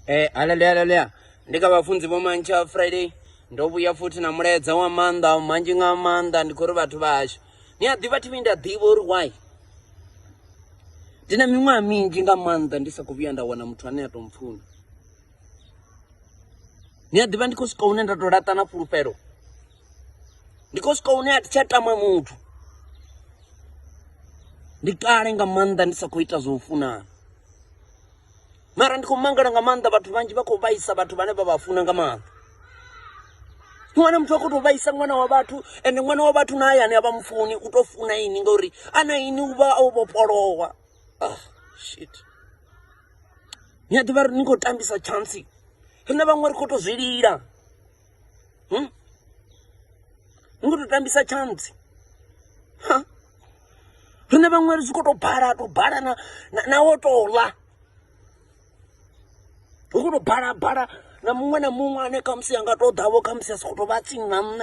Haleluya, haleluya. Ndi kha vhafunzi vho Mantsha Friday. Ndo vhuya futhi na mulaedza wa maanḓa manzhi nga maanḓa. Ndi khou ri vhathu vhashu, ni a ḓivha thi nda ḓivha uri why ndi na miṅwaha minzhi nga maanḓa ndi sa khou vhuya nda wana muthu ane a tou mpfuna. Ni a ḓivha ndi khou swika hune nda tou laṱa na fhulufhelo, ndi khou swika hune a thi tsha tama muthu. Ndi kale nga maanḓa ndi sa khou ita zwa u funana, mara ndi khou mangala nga maanḓa vhathu vhanzhi vha khou vhaisa vhathu vhane vha vha funa nga maanḓa. Ni wane muthu a khou tou vhaisa ṅwana wa vhathu, ende ṅwana wa vhathu na hayani a vha mufuni, u tou funa ini ngauri a na ini u vha o vhofholowa. Ah, shit. Ni a ḓivha ri ni khou tambisa chance, riṋe vhaṅwe ri khou tou zwi lila. Hmm? Ni khou tou tambisa chance. Ha? Riṋe vhaṅwe ri tshi khou tou bala tou bala na na wo tou ḽa. Ri khou tou bala bala na muṅwe na muṅwe ane khamusi a nga tou ḓavho khamusi a si khou tou vha tsini na nṋe.